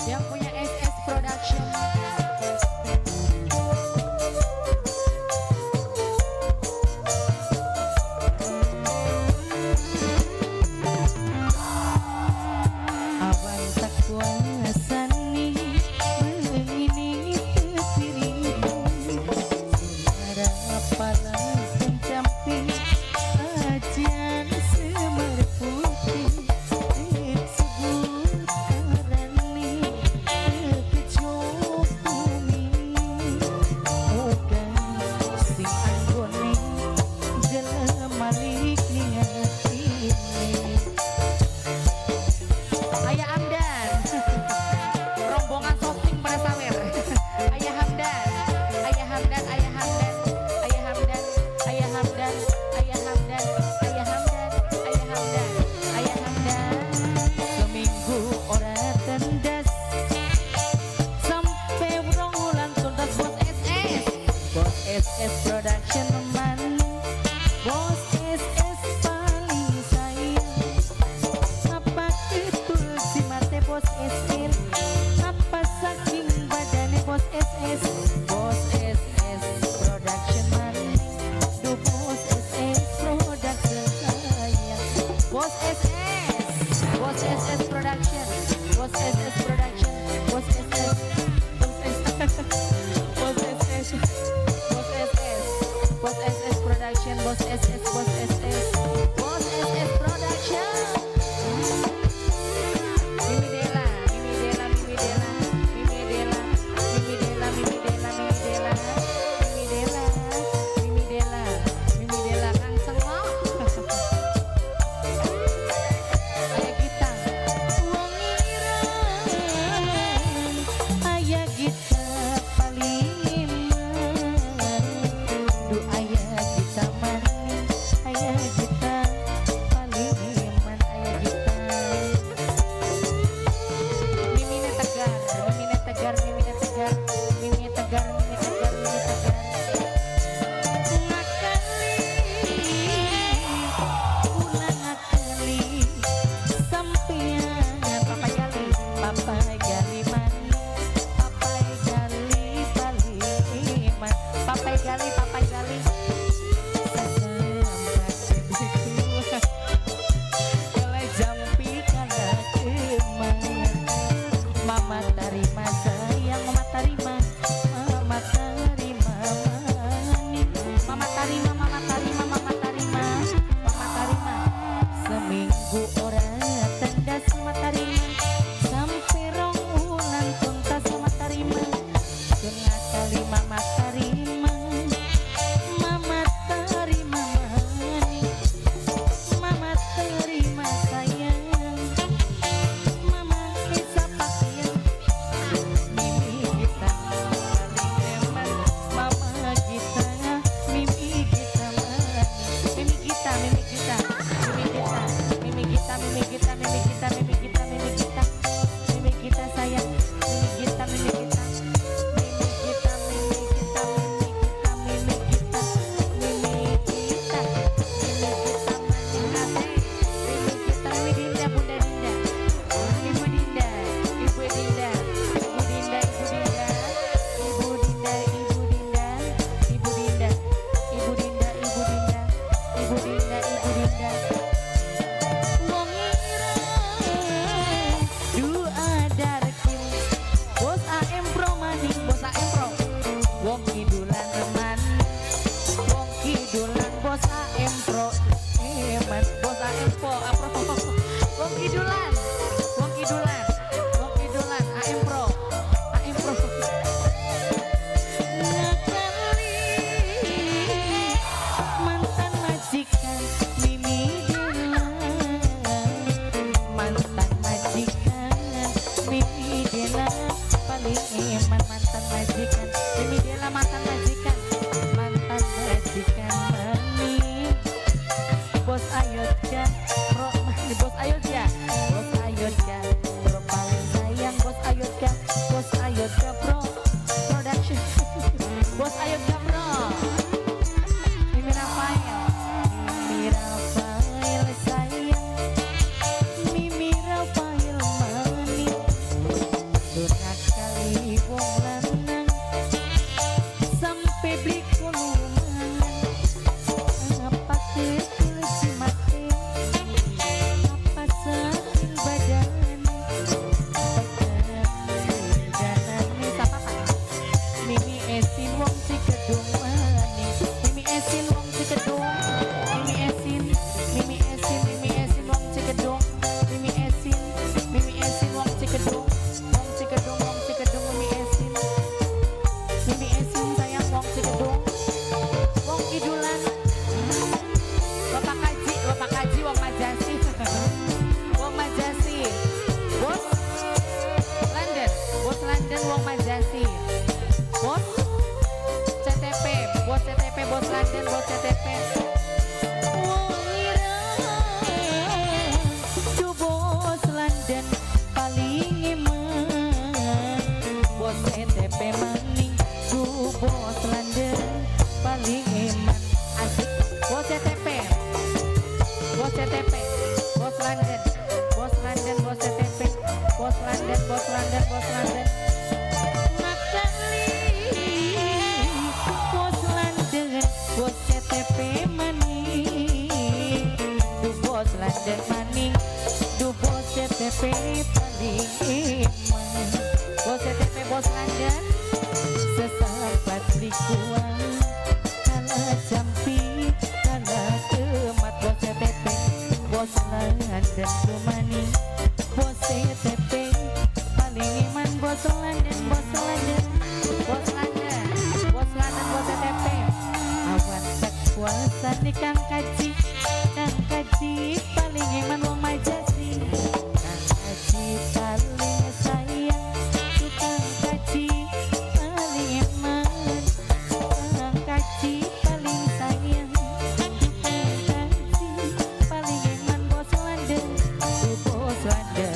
Yang punya SS Production. Awan tak kuasani begini tepiring suara palang kencampi ajian semar putih disebut karani kejo bumi bukan sing anggone gelem malik ning atine. Ayah Hamdan, rombongan shooting pada sawer. Ayah Hamdan, Ayah Hamdan, Ayah Hamdan, Ayah Hamdan, Ayah Hamdan, Ayah Hamdan, Ayah Hamdan, Ayah Hamdan, Ayah Hamdan. Seminggu ora tendas, sampai 2 wulan tuntas bos SS, bos SS Production man, bos SS paling sayang. Apa ketul mate bos SR, apa saking badane bos SS, bos SS Production man, du bos SS Production sayang, bos SS, bos SS Production, bos SS Production, bos SS, bos SS, bos SS, bos SS, bos SS Production, bos SS, bos SS, bos SS Production. Mimi Dela, Mimi Dela, Mimi Dela, Mimi Dela, Mimi Dela, Mimi Dela, Mimi Dela, Mimi Dela, Mimi Dela, Mimi Dela, Kang Sengok. Ayah kita. Wong ira Bos London, Bos London, Bos London. Makali Bos London, Bos CTP maning. Du Bos London maning, du Bos CTP paling eman. Bos CTP, Bos London, sesapat likuan kalah jampi kalah kemat. Bos CTP, Bos London maning, Bos CTP paling iman. Bos London, Bos London, Bos London, Bos London, Bos CTP. Awan tak kuasa nih kang kaji, kang kaji paling iman wong majasi. Kang kaji paling sayang, tukang kaji paling iman. Kang kaji paling sayang, tukang kaji paling iman. Bos London, Bos London.